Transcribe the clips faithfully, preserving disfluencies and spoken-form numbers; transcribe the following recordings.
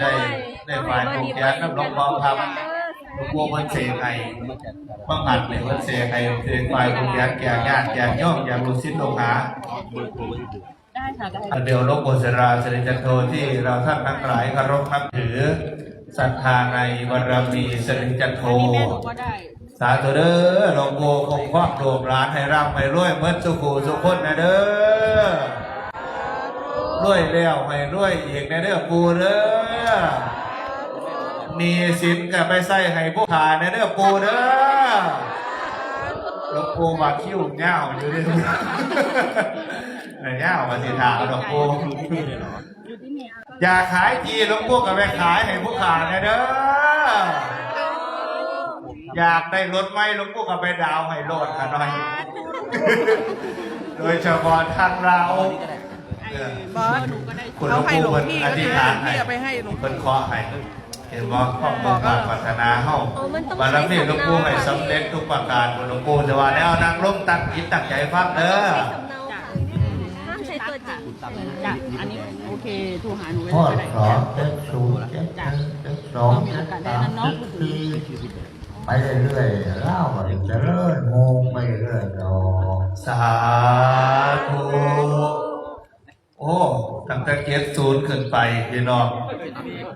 ได้ได้ฝ่ายผูกแขนกับหลวงพ่อคำ หลวงปู่เพิ่นเสกให้ บังหันเลยเพิ่นเสกให้เป็นฝ่ายผูกแขนแก่ญาติแก่โยมแก่ลูกศิษย์ลูกหา ได้ค่ะได้ เดี๋ยวหลวงปู่ศิลาสิริจันโทที่เราท่านทั้งหลายเคารพนับถือ ศรัทธาในบารมีสิริจันโท อันนี้แม่หนูก็ได้ สาธุเด้อ หลวงปู่คงควักลูกหลานให้ร่ำให้รวยเหมือนสุขูสุขคนนะเด้อ รวยแล้วให้รวยอีกนะเด้อปู่เด้อ มีสินก็ไปใส่ให้ผู้ขานะเด้อปู่เด้อ หลวงปู่ว่าคิ้วเงาวอยู่เด้อ เงาวมาสิถามหลวงปู่ อยากขายที่หลวงปู่ก็ไปขายให้ผู้ขานะเด้อ อยากได้รถไหมหลวงปู่ก็ไปดาวน์ให้โลดขะน้อย โดยเฉพาะทางลาวเออ เบอร์หนูก็ได้ คุณหลวงปู่เพิ่นอธิษฐานให้ เอาไปให้หลวงปู่ เพิ่นเคาะให้ เห็นบ่ครอบครัวปรารถนาเฮาบารมีหลวงปู่ให้สำเร็จทุกประการหลวงปู่จะว่าแล้วนั่งลงตั้งจิตตั้งใจฟังเด้อ สำเนาค่ะห้ามใช้ตัวจริง จ้ะอันนี้โอเคโทรหาหนูไว้ ข้อ ก็ได้ สองเจ็ดศูนย์เจ็ดหนึ่งเจ็ดสองเจ็ดสามเจ็ดสี่ไปเรื่อยๆเล่ามันจะเริ่มงงไปเรื่อยดอก สาธุ โอ้ ตั้งแต่เจ็ดศูนย์ขึ้นไปพี่น้อง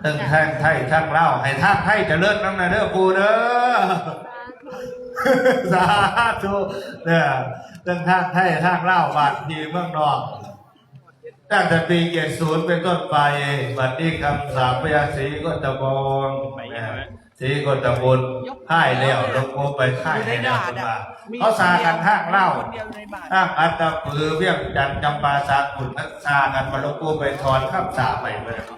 ทั้งทางไทยทางลาวให้ทางไทยเจริญนำนะเด้อปู่เด้อ สาธุเด้อทั้งทางไทยทางลาวบ้านพี่เมืองนอก ตั้งแต่ปีเจ็ดศูนย์เป็นต้นไป บัดนี้คำสาปพญาศรีโคตบุญนะศรีโคตบุญพ่ายแล้วหลวงปู่ไปพ่ายให้แล้วเพิ่นว่าเขาสากันทางลาวทางอัตตปือเวียงจันทน์จำปาสักพุ้นสากันมาหลวงปู่ไปถอนคำสาปไปเพิ่น